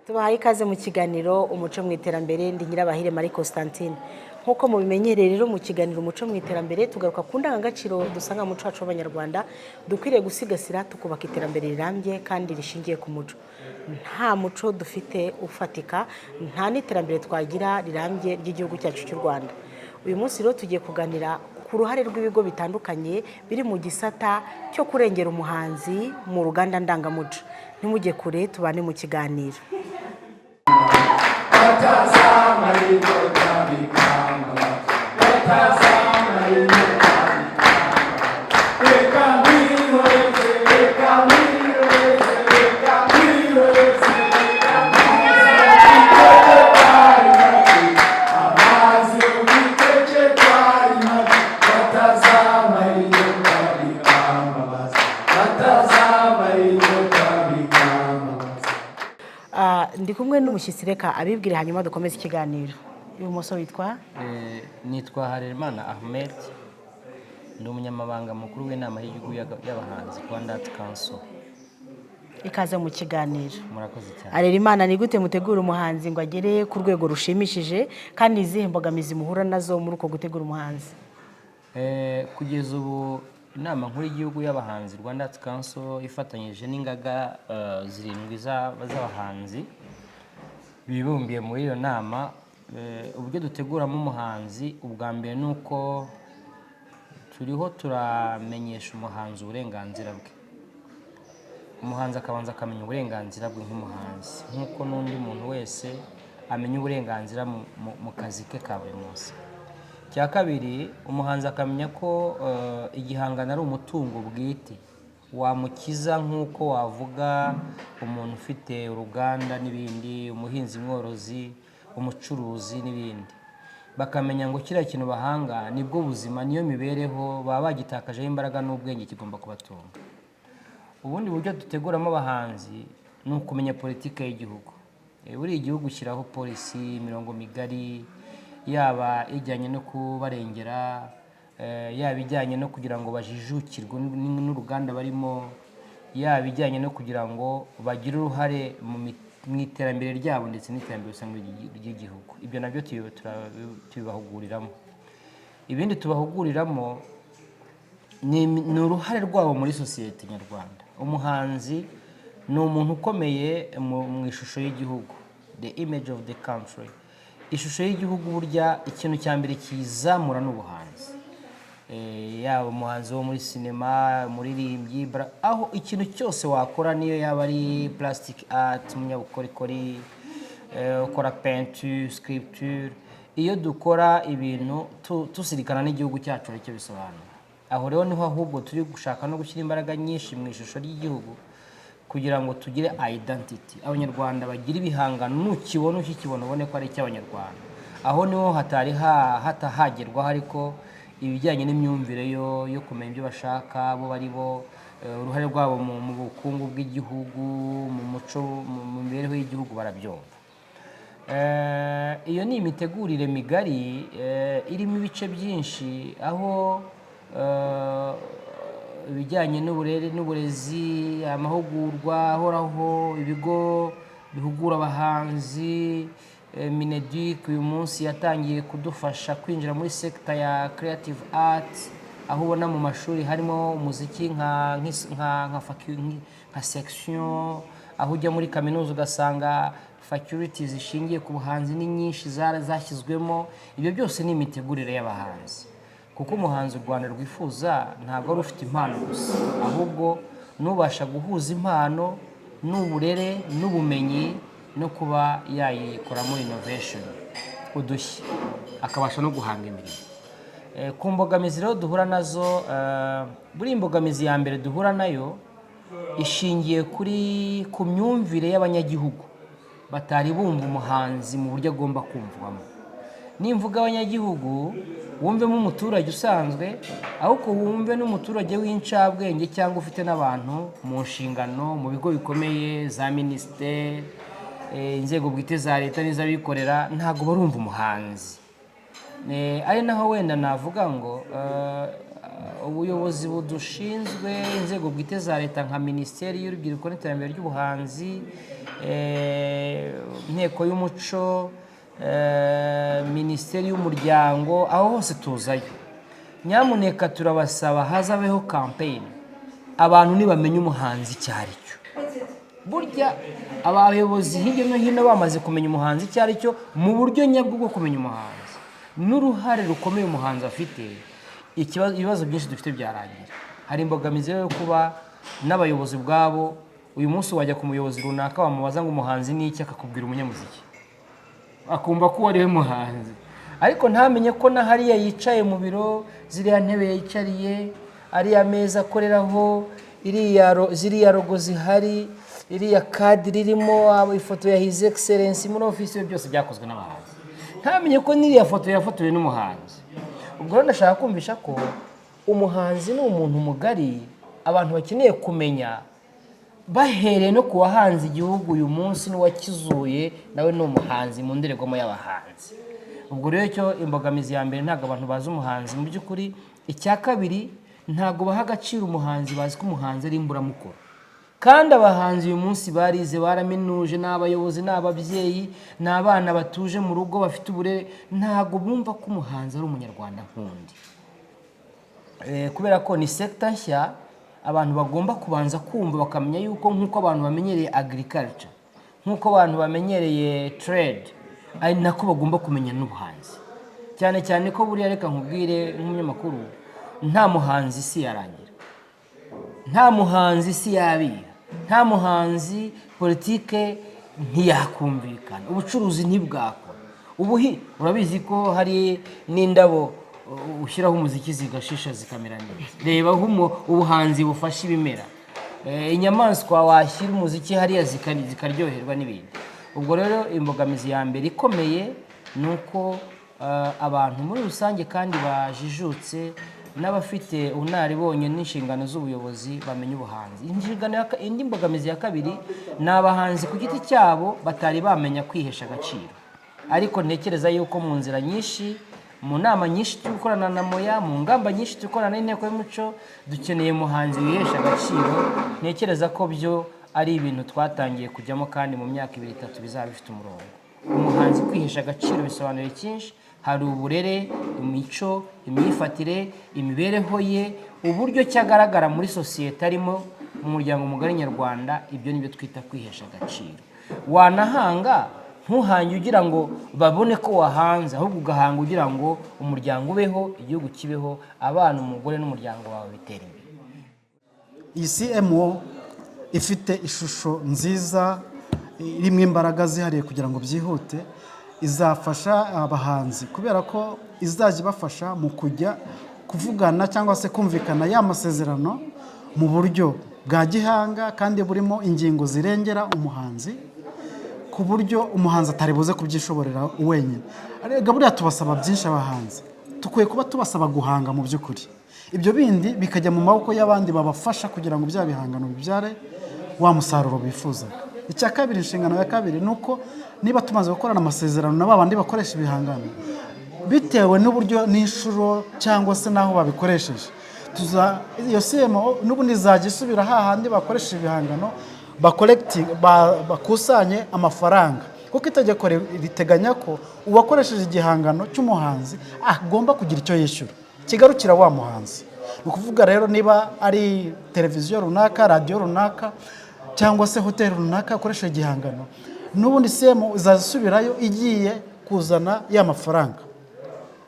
Tubahaye ikaze mu kiganiro Umuco mu Iterambere. Ndi Nyirabahire Marie Constantine. Nk'uko mubimenyereye rero, mu kiganiro Umuco mu Iterambere tugaruka ku ndangagaciro dusanga mu muco wacu w'Abanyarwanda dukwiriye gusigasira, tukubaka iterambere rirambye kandi rishingiye ku muco. Nta muco dufite ufatika, nta n'iterambere twagira rirambye ry'igihugu cyacu cy'u Rwanda. Uyu munsi rero tugiye kuganira ku ruhare rw'ibigo bitandukanye biri mu gisata cyo kurengera umuhanzi mu ruganda ndangamuco. Ntimujye kure, tubane mu kiganiro. Batazama inyota bikamba, batazama inyota bikamba. Reka nkwihoreze, reka nkwihoreze, reka nkwihoreze, reka nkwihoreze. Twari make, amazi yo mu giteke twari make. Batazama inyota bikambabaza, batazama inyota bikambabaza. Ndi kumwe n'umushyitsi, reka abibwire hanyuma dukomeze ikiganiro. Ibumoso witwa? Nitwa Harerimana Ahmed, ndi umunyamabanga mukuru w'Inama y'Igihugu y'Abahanzi, Rwanda Arts Council. Ikaze mu kiganiro. Murakoze cyane. Harerimana, ni gute mutegura umuhanzi ngo agere ku rwego rushimishije, kandi izihe mbogamizi muhura nazo muri uko gutegura umuhanzi? Kugeza ubu Inama Nkuru y'Igihugu y'Abahanzi, Rwanda Arts Council, ifatanyije n'ingaga zirindwi z'abahanzi bibumbiye muri iyo nama, uburyo duteguramo umuhanzi, ubwa mbere ni uko turiho turamenyesha umuhanzi uburenganzira bwe. Umuhanzi akabanza akamenya uburenganzira bwe nk'umuhanzi, nk'uko n'undi muntu wese amenya uburenganzira mu kazi ke ka buri munsi. Icya kabiri, umuhanzi akamenya ko igihangano ari umutungo bwite wamukiza, nk'uko wavuga umuntu ufite uruganda n'ibindi, umuhinzi mworozi, umucuruzi n'ibindi. Bakamenya ngo kiriya kintu bahanga nibwo buzima, niyo mibereho, baba bagitakajeho imbaraga n'ubwenge, kigomba kubatunga. Ubundi buryo duteguramo abahanzi ni ukumenya politiki y'igihugu. Buriya igihugu ushyiraho policy, imirongo migari, yaba ijyanye no kubarengera, yaba ijyanye no kugira ngo bajijukirwe n'uruganda barimo, yaba ijyanye no kugira ngo bagire uruhare mu iterambere ryabo ndetse n'iterambere rusange ry'igihugu. Ibyo nabyo tubibahuguriramo. Ibindi tubahuguriramo ni uruhare rwabo muri sosiyete nyarwanda. Umuhanzi ni umuntu ukomeye mu ishusho y'igihugu, the image of the country. Ishusho y'igihugu, burya ikintu cya mbere kiyizamura ni ubuhanzi. Yaba umuhanzi wo muri sinema, umuririmbyi, aho ikintu cyose wakora, niyo yaba ari plastic art, umunyabukorikori, ukora peinture, sculpture, iyo dukora ibintu tuzirikana n'igihugu cyacu, aricyo bisobanura. Aho rero niho ahubwo turi gushaka no gushyira imbaraga nyinshi mu ishusho ry'igihugu, kugira ngo tugire identity, Abanyarwanda bagire ibihangano nukibona, ukikibona ubone ko ari icy'Abanyarwanda. Aho niho hatari hatahagerwaho, ariko ibijyanye n'imyumvire yo kumenya ibyo bashaka, bo bari bo, uruhare rwabo mu bukungu bw'igihugu, mu muco, mu mibereho y'igihugu, barabyumva. Iyo ni imitegurire migari irimo ibice byinshi, aho ibijyanye n'uburere n'uburezi, amahugurwa ahoraho, ibigo bihugura abahanzi, MINEDUC uyu munsi yatangiye kudufasha kwinjira muri sector ya creative art, aho ubona mu mashuri harimo umuziki nka section, aho ujya muri kaminuza ugasanga faculty zishingiye ku buhanzi ni nyinshi zashyizwemo. Ibyo byose ni imitegurire y'abahanzi, kuko umuhanzi u Rwanda rwifuza ntabwo ari ufite impano gusa, ahubwo n'ubasha guhuza impano n'uburere n'ubumenyi no kuba yayikoramo innovation, udushya, akabasha no guhanga imirimo. Ku mbogamizi rero duhura nazo, buriya imbogamizi ya mbere duhura nayo ishingiye ku myumvire y'abanyagihugu batari bumva umuhanzi mu buryo agomba kumvwamo. Nimvuga abanyagihugu, wumvemo umuturage usanzwe, ahubwo wumve n'umuturage w'incabwenge cyangwa ufite n'abantu mu nshingano mu bigo bikomeye, za minisiteri, inzego bwite za leta n'iz'abikorera, ntabwo barumva umuhanzi. Ari naho wenda navuga ngo ubuyobozi budushinzwe, inzego bwite za leta nka Minisiteri y'Urubyiruko n'Iterambere ry'Ubuhanzi. Inteko y'Umuco, Minisiteri y'Umuryango, aho hose tuzayo. Nyamuneka turabasaba hazabeho campaign, abantu nibamenya umuhanzi icyo ari cyo. Burya abayobozi hirya no hino bamaze kumenya umuhanzi icyo ari cyo, mu buryo nyabwo bwo kumenya umuhanzi n'uruhare rukomeye umuhanzi afite, ibibazo byinshi dufite byarangira. Hari imbogamizi rero yo kuba n'abayobozi ubwabo, uyu munsi wajya ku muyobozi runaka, wamubaza ngo umuhanzi ni iki, akakubwira umunyamuziki, akumva ko uwo ari we muhanzi, ariko ntamenye ko na hariya yicaye mu biro, ziriya ntebe yicariye, ariya meza akoreraho, ziriya logo zihari, iriya cadre irimo ifoto ya His Excellence muri ofisi ye, byose byakozwe n'abahanzi. Ntamenye ko n'iriya foto yafotowe n'umuhanzi. Ubwo rero ndashaka kumvisha ko umuhanzi ni umuntu mugari abantu bakeneye kumenya, bahereye no ku wahanze igihugu uyu munsi n'uwakizuye, nawe ni umuhanzi mu ndorerwamo y'abahanzi. Ubwo rero icyo imbogamizi ya mbere, ntabwo abantu bazi umuhanzi mu by'ukuri. Icya kabiri, ntabwo baha agaciro umuhanzi, bazi ko umuhanzi ari imburamukoro. Kandi abahanzi uyu munsi barize, baraminuje, ni abayobozi, ni ababyeyi, ni abana batuje mu rugo, bafite uburere. Ntabwo bumva ko umuhanzi ari umunyarwanda nk'undi. Kubera ko ni sector nshya, abantu bagomba kubanza kumva, bakamenya yuko nk'uko abantu bamenyereye agriculture, nk'uko abantu bamenyereye trade, ari nako bagomba kumenya n'ubuhanzi. Cyane cyane ko buriya, reka nkubwire nk'umunyamakuru, nta muhanzi isi yarangira, nta muhanzi isi yabiha, nta muhanzi politike ntiyakumvikana, ubucuruzi ntibwakora, ubuhi urabizi ko hari n'indabo ushyiraho umuziki zigashisha, zikamera neza. Reba aho ubuhanzi bufasha ibimera, inyamaswa washyira umuziki hariya zikaryoherwa n'ibindi. Ubwo rero imbogamizi ya mbere ikomeye ni uko abantu muri rusange kandi bajijutse n'abafite ubunararibonye n'inshingano z'ubuyobozi bamenya ubuhanzi. Indi mbogamizi ya kabiri ni abahanzi ku giti cyabo batari bamenya kwihesha agaciro. Ariko ntekereza yuko mu nzira nyinshi, mu nama nyinshi turi gukorana na MOA, mu ngamba nyinshi turi gukorana n'Inteko y'Umuco, dukeneye umuhanzi wihesha agaciro. Ntekereza ko byo ari ibintu twatangiye kujyamo, kandi mu myaka 2, 3 bizaba bifite umurongo. Umuhanzi kwihesha agaciro bisobanuye cyinshi. Hari uburere, imico, imyifatire, imibereho ye, uburyo ki agaragara muri sosiyete arimo, mu muryango mugari nyarwanda. Ibyo ni byo twita kwihesha agaciro. Wanahanga, ntuhange ugira ngo babone ko wahanze, ahubwo ugahanga ugira ngo umuryango ubeho, igihugu kibeho, abana, umugore n'umuryango wawe bitera imbere. Iyi CMO ifite ishusho nziza irimo imbaraga zihariye kugira ngo byihute, izafasha abahanzi kubera ko izajya ibafasha mu kujya kuvugana cyangwa se kumvikana ya masezerano mu buryo bwa gihanga kandi burimo ingingo zirengera umuhanzi, ku buryo umuhanzi atari buze kubyishoborera wenyine. Erega buriya tubasaba byinshi abahanzi, dukwiye kuba tubasaba guhanga mu by'ukuri, ibyo bindi bikajya mu maboko y'abandi babafasha kugira ngo bya bihangano bibyare wa musaruro bifuzaga. Icya kabiri, inshingano ya kabiri ni uko niba tumaze gukorana amasezerano na ba bandi bakoresha ibihangano, bitewe n'uburyo n'inshuro cyangwa se n'aho babikoresheje, iyo CMO n'ubundi izajya isubira hahandi bakoresha ibihangano, bakusanye amafaranga, kuko itegeko riteganya ko uwakoresheje igihangano cy'umuhanzi agomba kugira icyo yishyura kigarukira wa muhanzi. Ni ukuvuga rero, niba ari televiziyo runaka, radiyo runaka cyangwa se hoteli runaka yakoresheje igihangano, n'ubundi CMO izajya isubirayo igiye kuzana ya mafaranga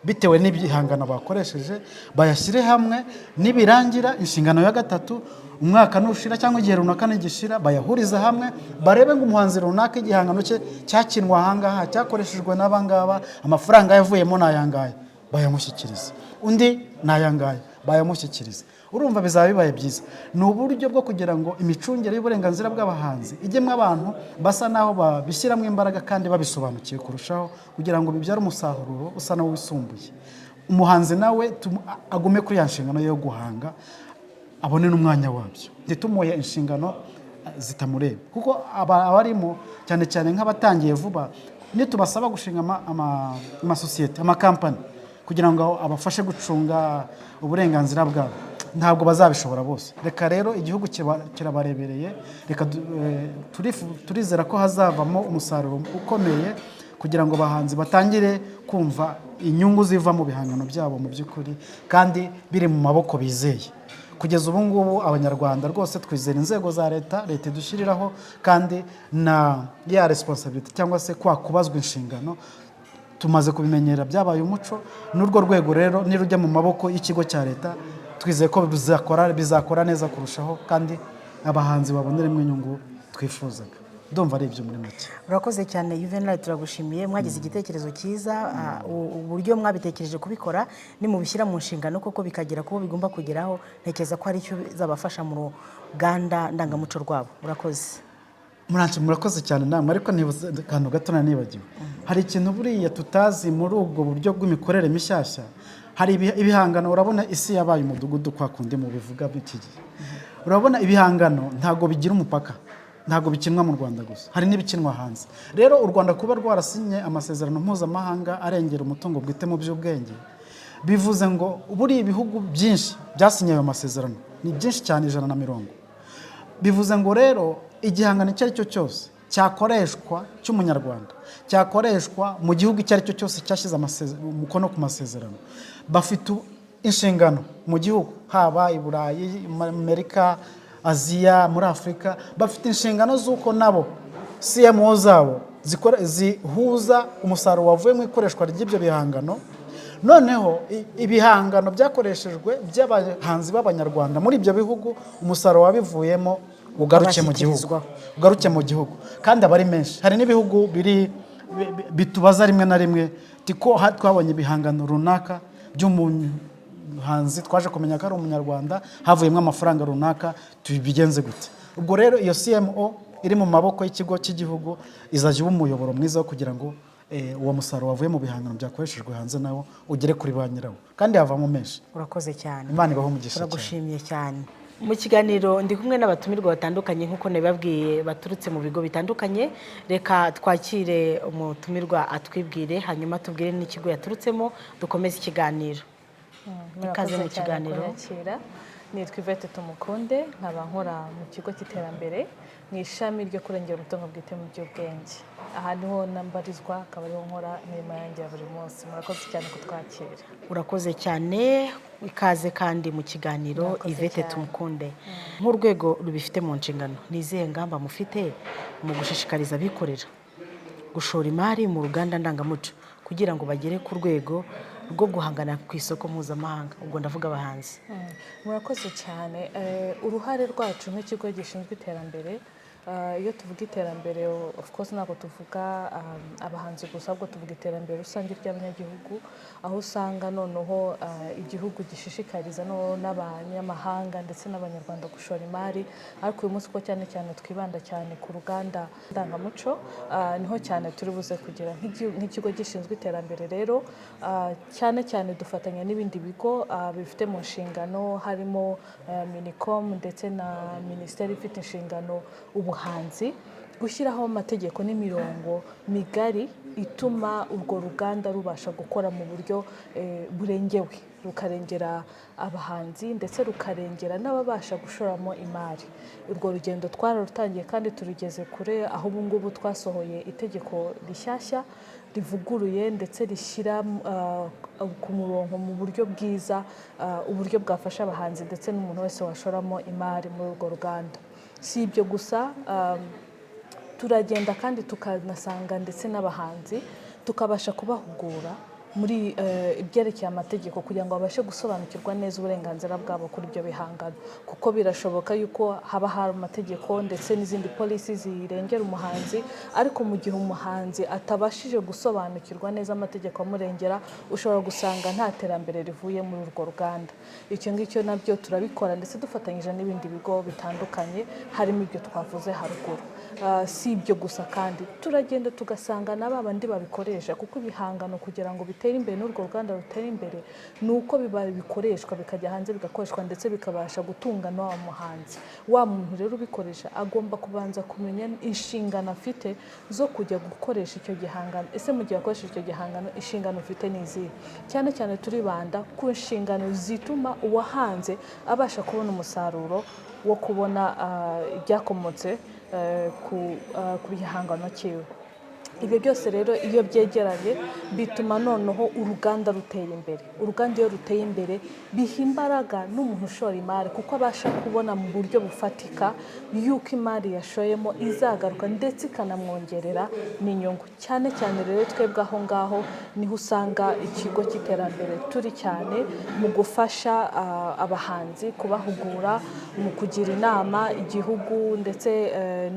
bitewe n'ibihangano bakoresheje, bayashyire hamwe. Nibirangira, inshingano ya gatatu, umwaka nushira cyangwa igihe runaka nigishira, bayahurize hamwe, barebe ngo umuhanzi runaka igihangano cye cyakinwa ahangaha, cyakoreshejwe n'abangaba, amafaranga yavuyemo ni ayangaya, bayamushyikirize, undi ni ayangaya, bayamushyikirize. Urumva bizaba bibaye byiza. Ni uburyo bwo kugira ngo imicungire y'uburenganzira bw'abahanzi ijyemo abantu basa n'aho babishyiramo imbaraga kandi babisobanukiwe kurushaho, kugira ngo bibyare umusaruro usa n'uwisumbuye. Umuhanzi nawe agume kuri ya nshingano ye yo guhanga, abone n'umwanya wabyo, ntitumuhe inshingano zitamureba, kuko abarimo cyane cyane nk'abatangiye vuba, nitubasaba gushinga amasosiyete, amakampani kugira ngo abafashe gucunga uburenganzira bwabo. Ntabwo bazabishobora bose. Reka rero igihugu kirabarebereye. Reka turizera ko hazavamo umusaruro ukomeye kugira ngo abahanzi batangire kumva inyungu ziva mu bihangano byabo mu by'ukuri, kandi biri mu maboko bizeye. Kugeza ubu ngubu Abanyarwanda rwose twizera inzego za leta, leta idushyiriraho, kandi na ya responsibility cyangwa se kwa kubazwa inshingano tumaze kubimenyera, byabaye umuco. N'urwo rwego rero nirujya mu maboko y'ikigo cya leta, twizeye ko bizakora neza kurushaho, kandi abahanzi baboneremo inyungu twifuzaga. Ndumva ari ibyo muri make. Urakoze cyane, Juvenal, turagushimiye. Mwagize igitekerezo cyiza. Uburyo mwabitekereje kubikora, nimubishyira mu nshingano koko bikagera kubo bigomba kugeraho, ntekereza ko hari icyo bizabafasha mu ruganda ndangamuco rwabo. Urakoze. Muranshi, murakoze cyane namwe. Ariko ntibuze akantu gato nanibagiwe. Hari ikintu buriya tutazi muri ubwo buryo bw'imikorere mishyashya. Hari ibihangano. Urabona isi yabaye umudugudu, kwa kundi mu bivuga b'iki gihe. Urabona ibihangano ntabwo bigira umupaka, ntabwo bikinwa mu Rwanda gusa, hari n'ibikinwa hanze. Rero u Rwanda kuba rwarasinye amasezerano mpuzamahanga arengera umutungo bwite mu by'ubwenge, bivuze ngo buriya ibihugu byinshi byasinye ayo masezerano, ni byinshi cyane, 120. Bivuze ngo rero igihangano icyo ari cyo cyose cyakoreshwa cy'Umunyarwanda, cyakoreshwa mu gihugu icyo ari cyo cyose cyashyize umukono ku masezerano, bafite inshingano mu gihugu, haba i Burayi, muri Amerika, Aziya, muri Afurika, bafite inshingano z'uko nabo CMO zabo zihuza umusaruro wavuye mu ikoreshwa ry'ibyo bihangano. Noneho ibihangano byakoreshejwe by'abahanzi b'Abanyarwanda muri ibyo bihugu, umusaruro wabivuyemo ugaruke mu gihugu. Bashyikirizwaho. Ugaruke mu gihugu, kandi aba ari menshi. Hari n'ibihugu biri bitubaza rimwe na rimwe ko twabonye ibihangano runaka by'umuhanzi, twaje kumenya ko ari Umunyarwanda, havuyemo amafaranga runaka, tubigenze gute? Ubwo rero iyo CMO iri mu maboko y'ikigo cy'igihugu izajya iba umuyoboro mwiza wo kugira ngo uwo musaruro wavuye mu bihangano byakoreshejwe hanze nawo ugere kuri ba nyirawo, kandi havamo menshi. Urakoze cyane. Imana ibahe umugisha cyane. Turagushimiye cyane. Mu kiganiro ndi kumwe n'abatumirwa batandukanye, nk'uko nabibabwiye, baturutse mu bigo bitandukanye. Reka twakire umutumirwa atwibwire, hanyuma tubwire n'ikigo yaturutsemo, dukomeze ikiganiro. Ikaze mu Murakoze cyane kiganiro. kunyakira. Nitwa Yvette Tumukunde, nkaba nkora mu kigo cy'iterambere mu ishami ryo kurengera umutungo bwite mu by'ubwenge. Aha niho nambarizwa, akaba ariho nkora imirimo yanjye ya buri munsi. Murakoze cyane kutwakira. Urakoze cyane, ikaze kandi mu kiganiro. Murakoze Yvette cyane. Tumukunde, nk'urwego rubifite mu nshingano, ni izihe ngamba mufite mu gushishikariza abikorera gushora imari mu ruganda ndangamuco kugira ngo bagere ku rwego rwo guhangana ku isoko mpuzamahanga? Ubwo ndavuga abahanzi. Murakoze cyane. Uruhare rwacu nk'ikigo gishinzwe iterambere, iyo tuvuga iterambere, of course ntabwo tuvuga abahanzi gusa, ahubwo tuvuga iterambere rusange ry'abanyagihugu, aho usanga noneho igihugu gishishikariza n'abanyamahanga ndetse n'Abanyarwanda gushora imari. Ariko uyu munsi ko cyane cyane twibanda cyane ku ruganda ndangamuco, niho cyane turi buze kugira. Nk'ikigo gishinzwe iterambere rero, cyane cyane dufatanya n'ibindi bigo bifite mu nshingano, harimo Minicom ndetse na minisiteri ifite inshingano ubuhanzi, gushyiraho amategeko n'imirongo migari ituma urwo ruganda rubasha gukora mu buryo burengewe, rukarengera abahanzi ndetse rukarengera n'ababasha gushoramo imari. Urwo rugendo twararutangiye kandi turugeze kure, aho ubu ngubu twasohoye itegeko rishyashya rivuguruye ndetse rishyira ku murongo mu buryo bwiza uburyo bwafasha abahanzi ndetse n'umuntu wese washoramo imari muri urwo ruganda. Si ibyo gusa, turagenda kandi tukanasanga ndetse n'abahanzi, tukabasha kubahugura muri ibyerekeye amategeko kugira ngo babashe gusobanukirwa neza uburenganzira bwabo kuri ibyo bihangano, kuko birashoboka yuko haba hari amategeko ndetse n'izindi policy zirengera umuhanzi, ariko mu gihe umuhanzi atabashije gusobanukirwa neza amategeko amurengera, ushobora gusanga nta terambere rivuye muri urwo ruganda. Icyo ngicyo nabyo turabikora ndetse dufatanyije n'ibindi bigo bitandukanye, harimo ibyo twavuze haruguru. Si ibyo gusa, kandi turagenda tugasanga na ba bandi babikoresha, kuko ibihangano kugira ngo bitere imbere n'urwo ruganda rutere imbere ni uko biba bikoreshwa, bikajya hanze, bigakoreshwa, ndetse bikabasha gutunga na wa muhanzi. Wa muntu rero ubikoresha agomba kubanza kumenya inshingano afite zo kujya gukoresha icyo gihangano. Ese mu gihe akoresheje icyo gihangano, inshingano ufite ni izihe? Cyane cyane turibanda ku nshingano zituma uwahanze abasha kubona umusaruro wo kubona ibyakomotse ku gihangano cyiwe. Ibyo byose rero iyo byegeranye bituma noneho uruganda rutera imbere. Uruganda iyo ruteye imbere biha imbaraga n'umuntu ushora imari, kuko abasha kubona mu buryo bufatika yuko imari yashoyemo izagaruka, ndetse ikanamwongerera n'inyungu. Cyane cyane rero twebwe aho ngaho niho usanga ikigo cy'iterambere turi cyane mu gufasha abahanzi, kubahugura, mu kugira inama igihugu ndetse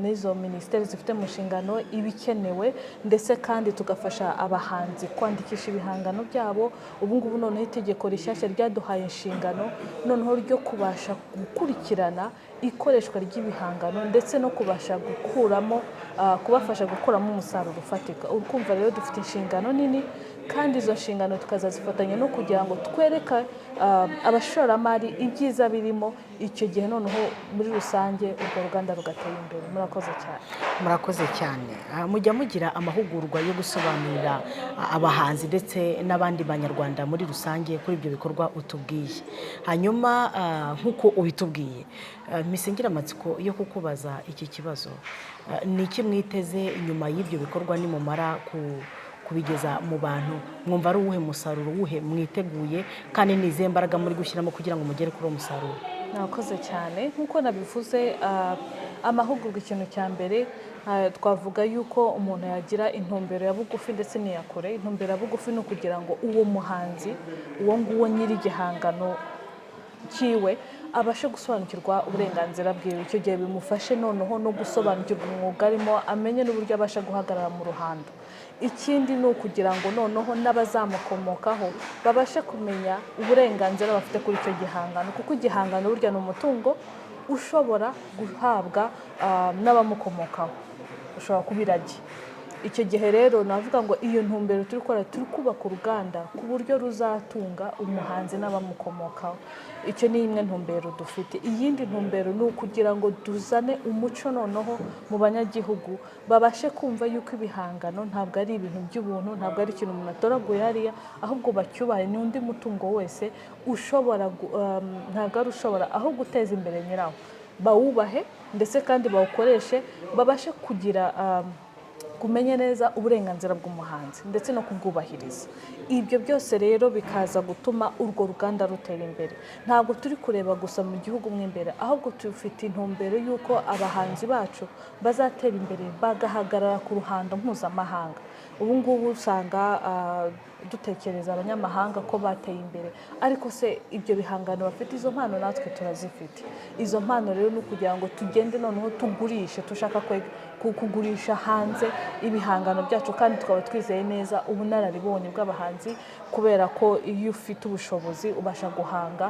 n'izo minisiteri zifite mu nshingano ibikenewe, ndetse kandi tugafasha abahanzi kwandikisha ibihangano byabo. Ubu ngubu noneho itegeko rishyashya ryaduhaye inshingano noneho ryo kubasha gukurikirana ikoreshwa ry'ibihangano, ndetse no kubasha gukuramo kubafasha gukuramo umusaruro ufatika. Ukumva rero dufite inshingano nini, kandi izo nshingano tukazazifatanya no kugira ngo twereke abashoramari ibyiza birimo. Icyo gihe noneho muri rusange urwo ruganda rugatera imbere. Murakoze cyane. Murakoze cyane. Mujya mugira amahugurwa yo gusobanurira abahanzi ndetse n'abandi banyarwanda muri rusange kuri ibyo bikorwa utubwiye. Hanyuma nk'uko ubitubwiye, mpise ngira amatsiko yo kukubaza iki kibazo. Ni iki mwiteze nyuma y'ibyo bikorwa nimumara kubigeza mu bantu? Mwumva ari uwuhe musaruro wuhe mwiteguye, kandi ni izihe mbaraga muri gushyiramo kugira ngo mugere kuri uwo musaruro? Murakoze cyane. Nk'uko nabivuze, amahugurwa, ikintu cya mbere twavuga yuko umuntu yagira intumbero ya bugufi ndetse n'iya kure. Intumbero ya bugufi ni ukugira ngo uwo muhanzi, uwo nguwo nyiri igihangano cyiwe, abashe gusobanukirwa uburenganzira bwiwe. Icyo gihe bimufashe noneho no gusobanukirwa umwuga arimo, amenye n'uburyo abasha guhagarara mu ruhando. Ikindi ni ukugira ngo noneho n'abazamukomokaho babashe kumenya uburenganzira bafite kuri icyo gihangano, kuko igihangano burya ni umutungo ushobora guhabwa n'abamukomokaho, ushobora kuba irage. Icyo gihe rero navuga ngo iyo ntumbero turi gukora, turi kubaka uruganda ku buryo ruzatunga umuhanzi n'abamukomokaho. Icyo ni imwe ntumbero dufite. Iyindi ntumbero ni ukugira ngo tuzane umuco noneho mu banyagihugu, babashe kumva yuko ibihangano ntabwo ari ibintu by'ubuntu, ntabwo ari ikintu umuntu atoraguye hariya, ahubwo bacyubahe. Ni undi mutungo wese ushobora ntabwo ari ushobora aho guteza imbere nyirawo, bawubahe ndetse kandi bawukoreshe, babashe kugira kumenya neza uburenganzira bw'umuhanzi ndetse no kubwubahiriza. Ibyo byose rero bikaza gutuma urwo ruganda rutera imbere. Ntabwo turi kureba gusa mu gihugu mo imbere, ahubwo dufite intumbero y'uko abahanzi bacu bazatera imbere, bagahagarara ku ruhando mpuzamahanga. Ubu ngubu usanga dutekereza abanyamahanga ko bateye imbere, ariko se ibyo bihangano bafite, izo mpano natwe turazifite. Izo mpano rero ni ukugira ngo tugende noneho tugurishe. Dushaka kugurisha hanze ibihangano byacu, kandi tukaba twizeye neza ubunararibonye bw'abahanzi, kubera ko iyo ufite ubushobozi ubasha guhanga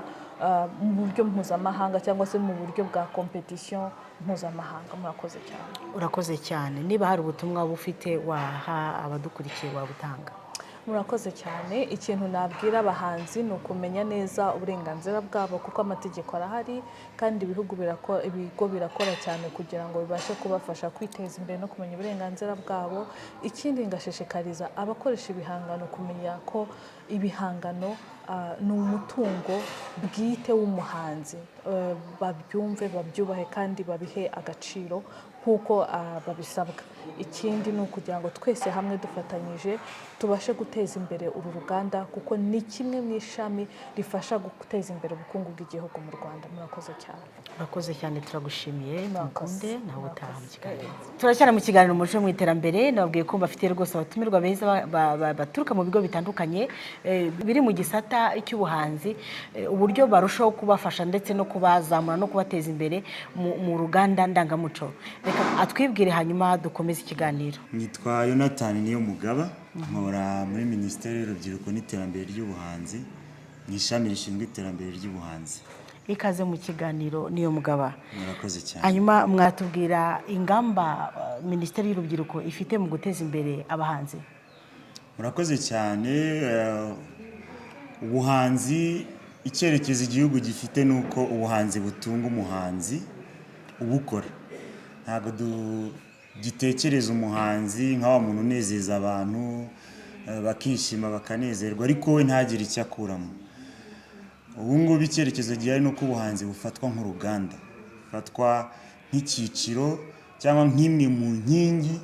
mu buryo mpuzamahanga cyangwa se mu buryo bwa competition mpuzamahanga. Murakoze cyane. Urakoze cyane. Niba hari ubutumwa waba ufite waha abadukurikiye, wabutanga. Murakoze cyane. Ikintu nabwira abahanzi ni ukumenya neza uburenganzira bwabo, kuko amategeko arahari, kandi ibihugu birakora, ibigo birakora cyane kugira ngo bibashe kubafasha kwiteza imbere no kumenya uburenganzira bwabo. Ikindi, ngashishikariza abakoresha ibihangano kumenya ko ibihangano ni umutungo bwite w'umuhanzi. Babyumve, babyubahe kandi babihe agaciro nk'uko babisabwa. Ikindi ni ukugira ngo twese hamwe dufatanyije tubashe guteza imbere uru ruganda, kuko ni kimwe mu ishami rifasha guteza imbere ubukungu bw'igihugu mu Rwanda. Murakoze cyane. Urakoze cyane, turagushimiye. Murakoze. Mukunde nawe utaha mu Murakoze. kiganiro. Turacyari mu kiganiro Umuco mu Iterambere. Nababwiye ko mbafitiye rwose abatumirwa beza baturuka mu bigo bitandukanye biri mu gisata cy'ubuhanzi, uburyo barushaho kubafasha ndetse no kubazamura no kubateza imbere mu ruganda ndangamuco. Reka atwibwire, hanyuma dukomeze ikiganiro. Nitwa Yonatani Niyo Mugaba, nkora muri Minisiteri y'Urubyiruko n'Iterambere ry'Ubuhanzi, mu ishami rishinzwe iterambere ry'ubuhanzi. Ikaze mu kiganiro Niyo Mugaba. Murakoze cyane. Hanyuma mwatubwira ingamba Minisiteri y'Urubyiruko ifite mu guteza imbere abahanzi? Murakoze cyane. Ubuhanzi, icyerekezo igihugu gifite ni uko ubuhanzi butunga umuhanzi ubukora. Ntabwo gitekereza umuhanzi nka wa muntu unezeza abantu, bakishima, bakanezerwa, ariko we ntagire icyo akuramo. Ubu ngubu icyerekezo gihari ni uko ubuhanzi bufatwa nk'uruganda, bufatwa nk'icyiciro cyangwa nk'imwe mu nkingi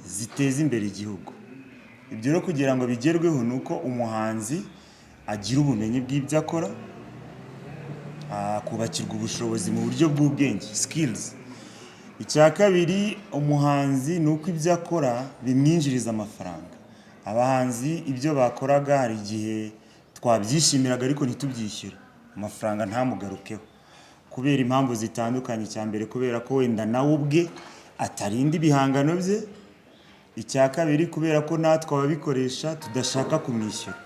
ziteza imbere igihugu. Ibyo rero kugira ngo bigerweho ni uko umuhanzi agira ubumenyi bw'ibyo akora, akubakirwa ubushobozi mu buryo bw'ubwenge, skills. Icya kabiri, umuhanzi ni uko ibyo akora bimwinjiriza amafaranga. Abahanzi ibyo bakoraga hari igihe twabyishimiraga ariko ntitubyishyure, amafaranga ntamugarukeho kubera impamvu zitandukanye. Icya mbere, kubera ko wenda nawe ubwe atarinda ibihangano bye. Icya kabiri, kubera ko natwe ababikoresha tudashaka kumwishyura.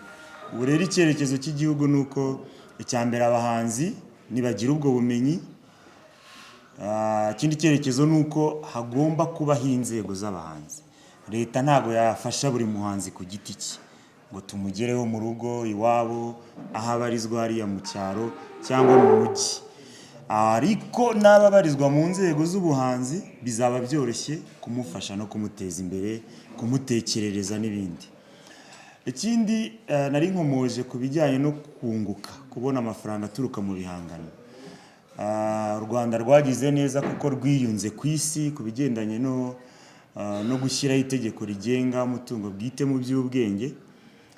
Ubu rero icyerekezo cy'igihugu ni uko icya mbere abahanzi nibagira ubwo bumenyi. Ikindi cyerekezo ni uko hagomba kubaho inzego z'abahanzi. Leta ntabwo yafasha buri muhanzi ku giti cye ngo tumugereho mu rugo iwabo, aho abarizwa hariya mu cyaro cyangwa mu mujyi, ariko n'ababarizwa mu nzego z'ubuhanzi bizaba byoroshye kumufasha no kumuteza imbere, kumutekerereza n'ibindi. Ikindi, nari nkomoje ku bijyanye no kunguka, kubona amafaranga aturuka mu bihangano. U Rwanda rwagize neza kuko rwiyunze ku isi ku bigendanye no gushyiraho itegeko rigenga umutungo bwite mu by'ubwenge.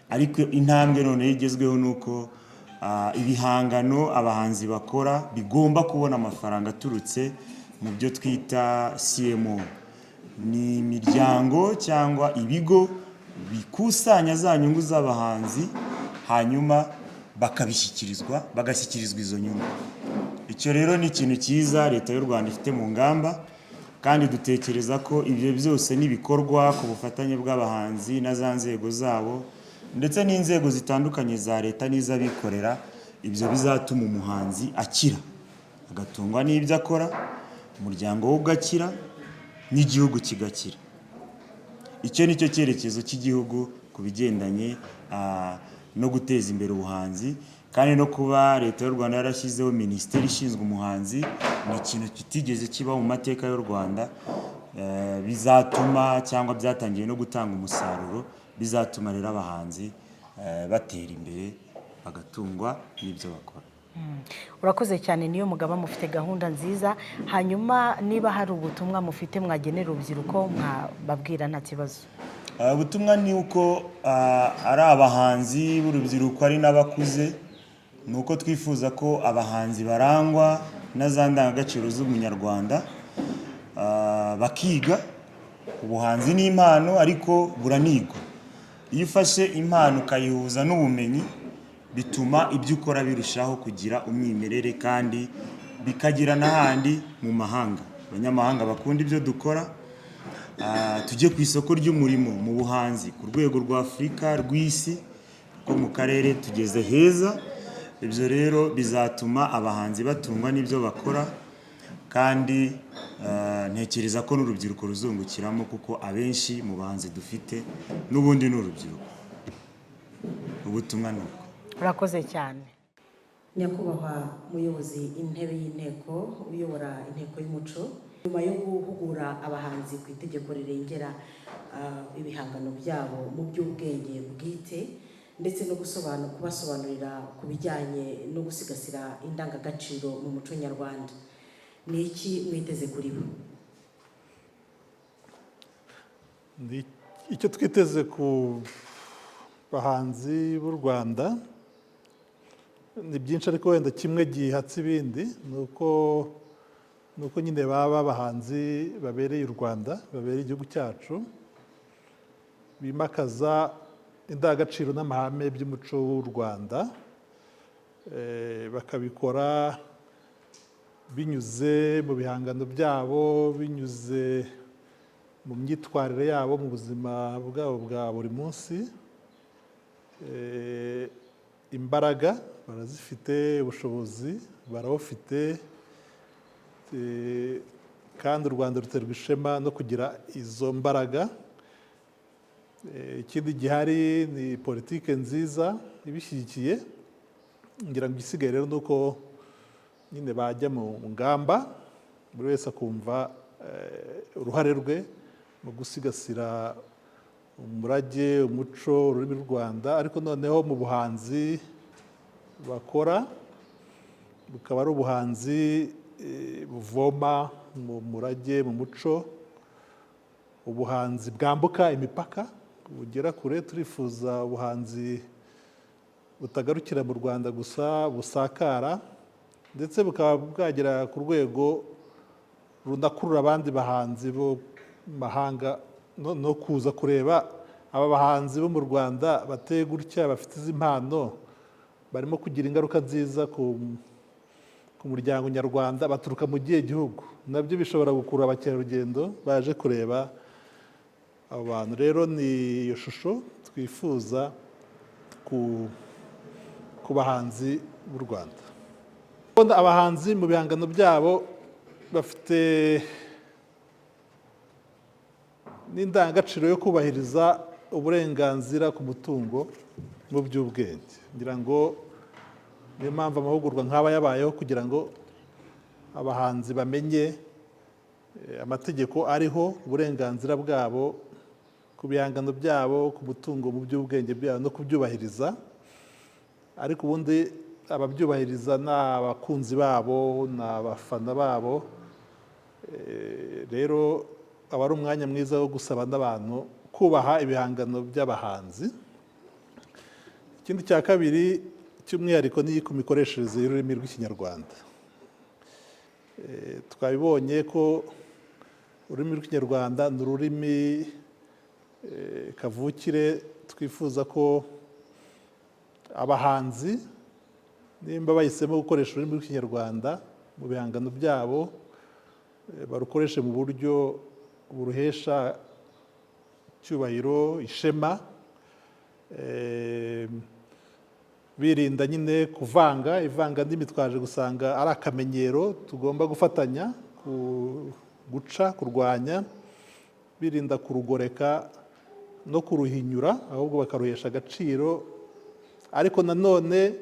Ariko intambwe noneho igezweho ni uko ibihangano abahanzi bakora bigomba kubona amafaranga aturutse mu byo twita CMO. Ni imiryango cyangwa ibigo bikusanya za nyungu z'abahanzi, hanyuma bakabishyikirizwa, bagashyikirizwa izo nyungu. Icyo rero ni ikintu cyiza Leta y'u Rwanda ifite mu ngamba, kandi dutekereza ko ibyo byose nibikorwa ku bufatanye bw'abahanzi na za nzego zabo ndetse n'inzego zitandukanye za leta n'iz'abikorera, ibyo bizatuma umuhanzi akira, agatungwa n'ibyo akora, umuryango we ugakira n'igihugu kigakira. Icyo ni cyo cyerekezo cy'igihugu ku bigendanye no guteza imbere ubuhanzi. Kandi no kuba Leta y'u Rwanda yarashyizeho minisiteri ishinzwe umuhanzi ni ikintu kitigeze kibaho mu mateka y'u Rwanda. Bizatuma cyangwa byatangiye no gutanga umusaruro, bizatuma rero abahanzi batera imbere, bagatungwa n'ibyo bakora. Urakoze cyane Niyo Mugaba, mufite gahunda nziza. Hanyuma niba hari ubutumwa mufite mwagenera urubyiruko, mwababwira, nta kibazo. Ubutumwa ni uko ari abahanzi b'urubyiruko, ari n'abakuze, ni uko twifuza ko abahanzi barangwa na za ndangagaciro z'umunyarwanda, bakiga. Ubuhanzi ni impano ariko buranigwa. Iyo ufashe impano ukayihuza n'ubumenyi, bituma ibyo ukora birushaho kugira umwimerere kandi bikagira n'ahandi mu mahanga. Abanyamahanga bakunda ibyo dukora. Tujye ku isoko ry'umurimo mu buhanzi ku rwego rwa Afurika, rw'isi, rwo mu karere, tugeze heza. Ibyo rero bizatuma abahanzi batungwa n'ibyo bakora, kandi ntekereza ko n'urubyiruko ruzungukiramo, kuko abenshi mu bahanzi dufite n'ubundi ni urubyiruko. Ubutumwa ni uko. Urakoze cyane, nyakubahwa muyobozi intebe y'inteko, uyobora Inteko y'Umuco. Nyuma yo guhugura abahanzi ku itegeko rirengera ibihangano byabo mu by'ubwenge bwite, ndetse no kubasobanurira ku bijyanye no gusigasira indangagaciro mu muco nyarwanda, ni iki mwiteze kuri bo? Ni icyo twiteze ku bahanzi b'u Rwanda ni byinshi, ariko wenda kimwe gihatse ibindi ni uko nyine baba abahanzi babereye u Rwanda, babereye igihugu cyacu, bimakaza indangagaciro n'amahame by'umuco w'u Rwanda, bakabikora binyuze mu bihangano byabo, binyuze mu myitwarire yabo mu buzima bwabo bwa buri munsi. Imbaraga barazifite, ubushobozi Barawufite, kandi u Rwanda ruterwa ishema no kugira izo mbaraga. Ikindi gihari ni politike nziza ibishyigikiye. Ngira ngo igisigaye rero ni uko nyine bajya mu ngamba, buri wese akumva uruhare rwe mu gusigasira umurage, umuco, ururimi rw'u Rwanda, ariko noneho mu buhanzi bakora bukaba ari ubuhanzi buvoma mu murage, mu muco, ubuhanzi bwambuka imipaka, bugera kure. Turifuza ubuhanzi butagarukira mu Rwanda gusa, busakara ndetse bukaba bwagera ku rwego runakurura abandi bahanzi bo mu mahanga no kuza kureba aba bahanzi bo mu Rwanda bateye gutya, bafite izi mpano, barimo kugira ingaruka nziza ku muryango nyarwanda, baturuka mu gihe gihugu. Nabyo bishobora gukurura abakerarugendo baje kureba abo bantu. Rero ni iyo shusho twifuza ku bahanzi b'u Rwanda. Abahanzi mu bihangano byabo bafite n'indangagaciro yo kubahiriza uburenganzira ku mutungo mu by'ubwenge. Ngira ngo niyo mpamvu amahugurwa nk'aba yabayeho, kugira ngo abahanzi bamenye amategeko ariho, uburenganzira bwabo ku bihangano byabo, ku mutungo mu by'ubwenge byabo, no kubyubahiriza. Ariko ubundi ababyubahiriza ni abakunzi babo, ni abafana babo. Rero aba ari umwanya mwiza wo gusaba n'abantu kubaha ibihangano by'abahanzi. Ikindi cya kabiri cy'umwihariko ni ku mikoreshereze y'ururimi rw'Ikinyarwanda. Twabibonye ko ururimi rw'Ikinyarwanda ni ururimi kavukire. Twifuza ko abahanzi, nimba bahisemo gukoresha ururimi rw'Ikinyarwanda mu bihangano byabo, barukoreshe mu buryo buruhesha icyubahiro, ishema, birinda nyine kuvanga ivangandimi. Twaje gusanga ari akamenyero tugomba gufatanya guca, kurwanya, birinda kurugoreka no kuruhinyura, ahubwo bakaruhesha agaciro, ariko nanone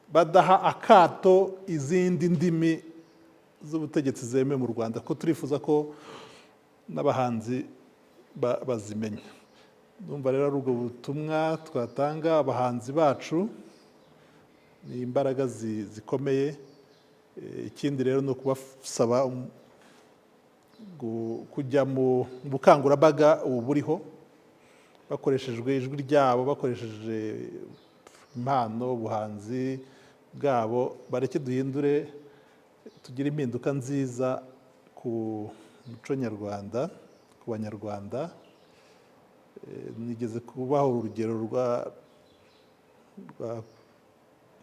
badaha akato izindi ndimi z'ubutegetsi zemewe mu Rwanda, ko turifuza ko n'abahanzi bazimenya. Ndumva rero ari ubwo butumwa twatanga. Abahanzi bacu ni imbaraga zikomeye. Ikindi rero ni ukubasaba kujya mu bukangurambaga ubu buriho, bakoreshejwe ijwi ryabo, bakoresheje impano, ubuhanzi bwabo. Bareke duhindure, tugire impinduka nziza ku muco nyarwanda, ku Banyarwanda. Nigeze kubaha urugero rwa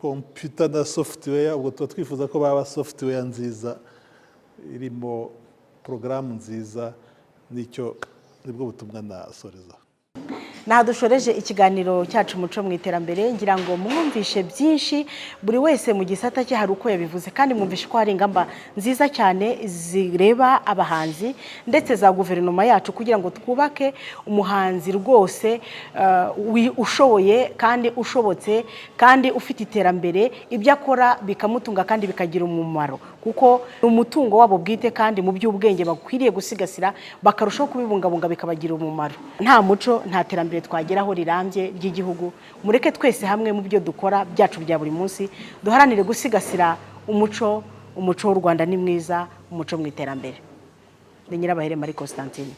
computer na software. Ubwo tuba twifuza ko baba software nziza irimo porogaramu nziza. Nicyo nibwo butumwa nasoreza. Naha dushoreje ikiganiro cyacu Umuco mu Iterambere. Ngira ngo mwumvishe byinshi, buri wese mu gisata cye hari uko yabivuze, kandi mwumvishe ko hari ingamba nziza cyane zireba abahanzi ndetse za guverinoma yacu, kugira ngo twubake umuhanzi rwose ushoboye kandi ushobotse kandi ufite iterambere, ibyo akora bikamutunga kandi bikagira umumaro, kuko ni umutungo wabo bwite kandi mu by'ubwenge bakwiriye gusigasira, bakarushaho kubibungabunga, bikabagira umumaro. Nta muco, nta terambere twageraho rirambye ry'igihugu. Mureke twese hamwe mu byo dukora byacu bya buri munsi duharanire gusigasira umuco. Umuco w'u Rwanda ni mwiza. Umuco mu Iterambere, ni Nyirabahire Marie Constantine.